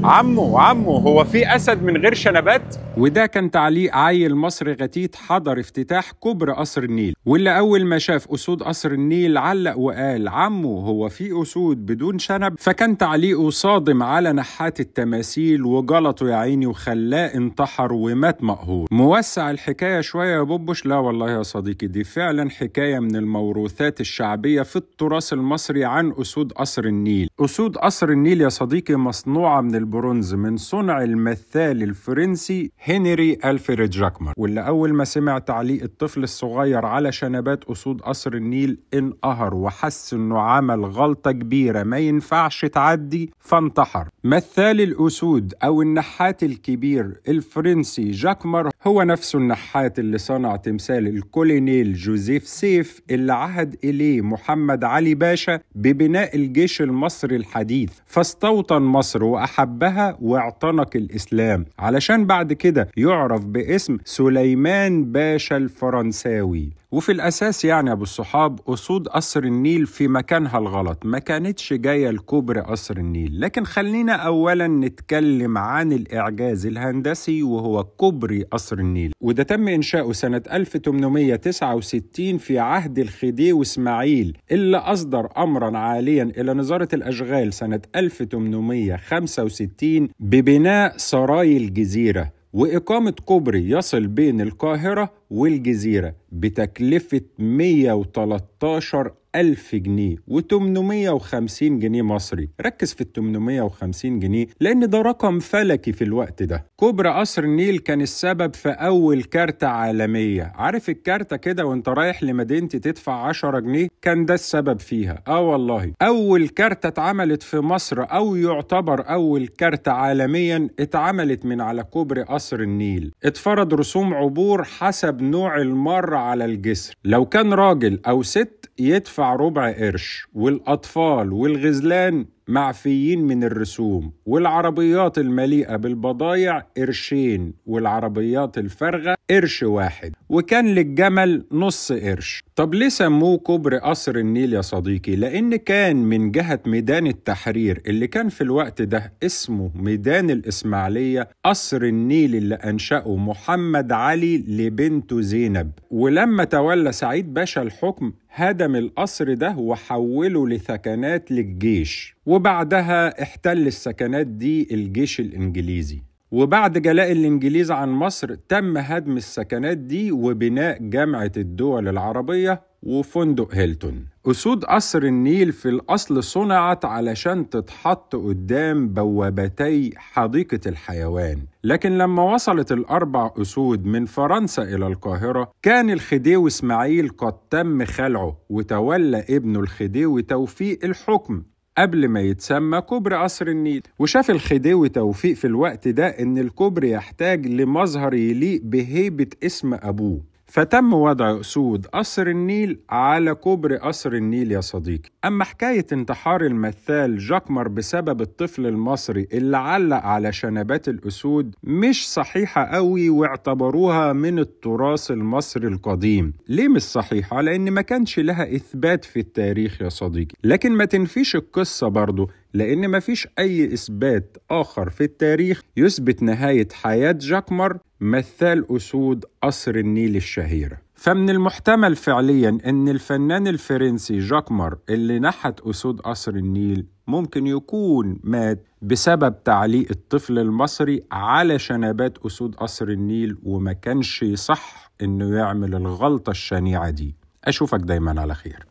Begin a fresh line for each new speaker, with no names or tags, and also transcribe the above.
عمو عمو، هو في أسد من غير شنبات؟ وده كان تعليق عيل مصري غتيت حضر افتتاح كوبري قصر النيل، واللي أول ما شاف أسود قصر النيل علق وقال عمو هو في أسود بدون شنب؟ فكان تعليقه صادم على نحات التماثيل وجلطه يا عيني وخلاه انتحر ومات مقهور. موسع الحكاية شوية يا بوبوش؟ لا والله يا صديقي، دي فعلا حكاية من الموروثات الشعبية في التراث المصري عن أسود قصر النيل. أسود قصر النيل يا صديقي مصنوعة من البرونز من صنع المثال الفرنسي هنري ألفريد جاكمار، واللي أول ما سمع تعليق الطفل الصغير على شنبات أسود قصر النيل انقهر وحس إنه عمل غلطة كبيرة ما ينفعش تعدي، فانتحر. مثال الأسود أو النحات الكبير الفرنسي جاكمار هو نفسه النحات اللي صنع تمثال الكولونيل جوزيف سيف اللي عهد إليه محمد علي باشا ببناء الجيش المصري الحديث، فاستوطن مصر وأحبها واعتنق الإسلام، علشان بعد كده يعرف باسم سليمان باشا الفرنساوي. وفي الأساس يعني أبو الصحاب أسود قصر النيل في مكانها الغلط، ما كانتش جاية لكوبري قصر النيل. لكن خلينا أولا نتكلم عن الإعجاز الهندسي وهو كوبري قصر النيل، وده تم إنشاؤه سنة 1869 في عهد الخديوي إسماعيل، اللي أصدر أمرا عاليا إلى نظارة الأشغال سنة 1865 ببناء سراي الجزيرة وإقامة كوبري يصل بين القاهرة والجزيرة بتكلفة 113 ألف جنيه و850 جنيه مصري. ركز في 850 جنيه لأن ده رقم فلكي في الوقت ده. كوبري قصر النيل كان السبب في أول كارتة عالمية. عارف الكارتة كده وانت رايح لمدينتي تدفع 10 جنيه؟ كان ده السبب فيها. والله أول كارتة اتعملت في مصر، أو يعتبر أول كارتة عالميا، اتعملت من على كوبري قصر النيل. اتفرض رسوم عبور حسب نوع المر على الجسر، لو كان راجل أو ست يدفع ربع قرش، والأطفال والغزلان معفيين من الرسوم، والعربيات المليئة بالبضايع قرشين، والعربيات الفارغة قرش واحد، وكان للجمل نص قرش. طب ليه سموه كوبري قصر النيل يا صديقي؟ لأن كان من جهة ميدان التحرير اللي كان في الوقت ده اسمه ميدان الإسماعيلية، قصر النيل اللي أنشأه محمد علي لبنته زينب. ولما تولى سعيد باشا الحكم هدم القصر ده وحوله لثكنات للجيش، وبعدها احتل السكنات دي الجيش الإنجليزي. وبعد جلاء الإنجليز عن مصر تم هدم السكنات دي وبناء جامعة الدول العربية وفندق هيلتون. أسود قصر النيل في الأصل صنعت علشان تتحط قدام بوابتي حديقة الحيوان، لكن لما وصلت الأربع أسود من فرنسا إلى القاهرة كان الخديوي إسماعيل قد تم خلعه، وتولى ابنه الخديوي توفيق الحكم قبل ما يتسمى كوبري قصر النيل. وشاف الخديوي توفيق في الوقت ده إن الكوبري يحتاج لمظهر يليق بهيبة اسم أبوه، فتم وضع أسود قصر النيل على كوبري قصر النيل يا صديقي. أما حكاية انتحار المثال جاكمار بسبب الطفل المصري اللي علق على شنبات الأسود مش صحيحة قوي، واعتبروها من التراث المصري القديم. ليه مش صحيحة؟ لأن ما كانش لها إثبات في التاريخ يا صديقي. لكن ما تنفيش القصة برضو، لأن ما فيش أي إثبات آخر في التاريخ يثبت نهاية حياة جاكمار مثال أسود قصر النيل الشهيرة. فمن المحتمل فعليا أن الفنان الفرنسي جاكمار اللي نحت أسود قصر النيل ممكن يكون مات بسبب تعليق الطفل المصري على شنبات أسود قصر النيل، وما كانش صح أنه يعمل الغلطة الشنيعة دي. أشوفك دايما على خير.